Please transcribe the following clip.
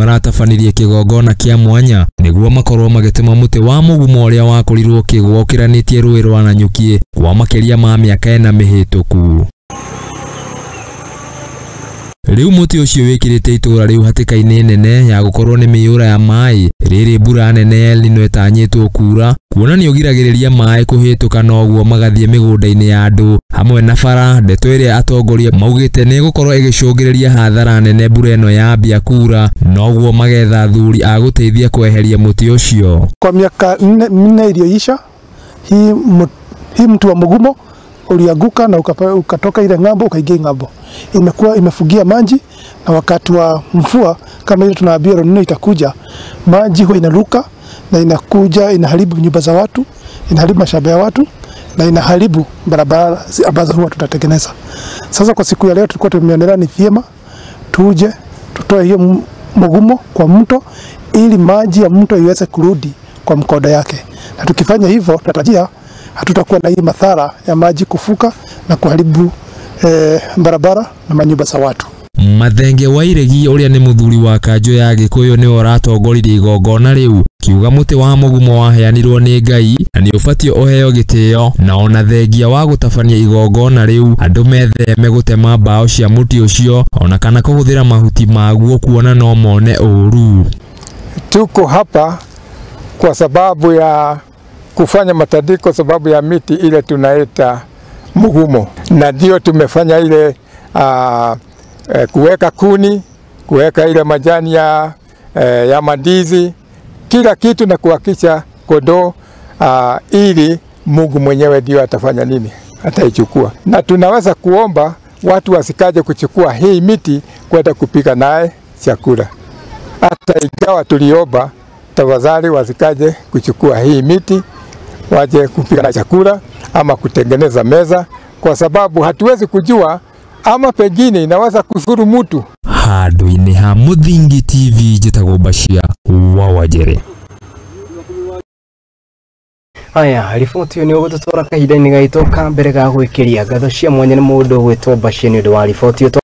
maratabanirie kĩgongona kĩa mwanya nĩguo makorwo magĩtema mũtĩ wa mũgumo ũrĩa wakorirwo ũkĩgwa ũkĩranĩtie rũĩ rwa Nanyuki kwa makĩria ma mĩaka 4 mĩhĩtũku. Rĩu mũtĩ ũcio wĩkĩrĩte itũũra rĩu hatĩka-inĩ nene ya gũkorwo nĩ mĩiyũra ya maĩ rĩrĩ mbura nene ya El Nino ĩtanyĩtwo kuura kuona nĩ ũgiragĩrĩria maĩ kũhĩtũka noguo magathiĩ mĩgũnda-inĩ ya andũ hamwe na bara, ndeto ĩrĩa atongoria maugĩte nĩ ĩgũkorwo ĩgĩcũngĩrĩria hathara nene mbura ĩno yambia kuura, noguo magetha athuri a gũteithia kweheria mũtĩ ũcio. Kwa miaka 4 iliyoisha hii mti wa mugumo ulianguka na ukatoka ile ng'ambo ukaingia ng'ambo. Imekuwa imefugia maji, na wakati wa mvua kama ile tunaambiwa El Nino itakuja, maji huwa inaruka na inakuja inaharibu nyumba za watu, inaharibu mashamba ya watu na inaharibu barabara ambazo huwa tutatengeneza. Sasa kwa siku ya leo tulikuwa tumeonelea ni vyema tuje tutoe hiyo mugumo kwa mto ili maji ya mto iweze kurudi kwa mkondo yake. Na tukifanya hivyo tunatarajia hatutakuwa na hii madhara ya maji kufuka na kuharibu barabara na manyumba za watu. Mathenge wa Iregi ũrĩa nĩ mũthuri wa kanjũ ya Gĩkũyũ nĩwe ũratongoririe igongona rĩu kiuga mũtĩ wa mũgumo waheanirwo nĩ Ngai na nĩ ũbatiĩ ũheo gĩtĩo, na ona thengia wa gũtabania igongona rĩu andũ metheme gũtema mbaũ cia mũtĩ ũcio ona kana kũhũthĩra mahuti maguo kuona no mone ũũru. Tuko hapa kwa sababu ya kufanya matandiko sababu ya miti ile tunaita mugumo, na ndio tumefanya ile kuweka kuni, kuweka ile majani ya mandizi, kila kitu, na kuhakikisha kondoo ili Mungu mwenyewe ndio atafanya nini, ataichukua. Na tunaweza kuomba watu wasikaje kuchukua hii miti kwenda kupika naye chakula. Hata ingawa tuliomba tafadhali wasikaje kuchukua hii miti waje kupika na chakula ama kutengeneza meza, kwa sababu hatuwezi kujua ama pengine inaweza kudhuru mtu. Handũ-inĩ ha Mũthingi TV njĩtagwo Bashir wa Wajere. Haya, riboti ĩyo nĩ ũgũtũtwara kahinda-inĩ gaitũ ka mbere ga gwĩkĩria ngatho cia mwanya nĩ mũndũ ũgwĩtwo Bashir nĩ ũndũ wa riboti ĩyo.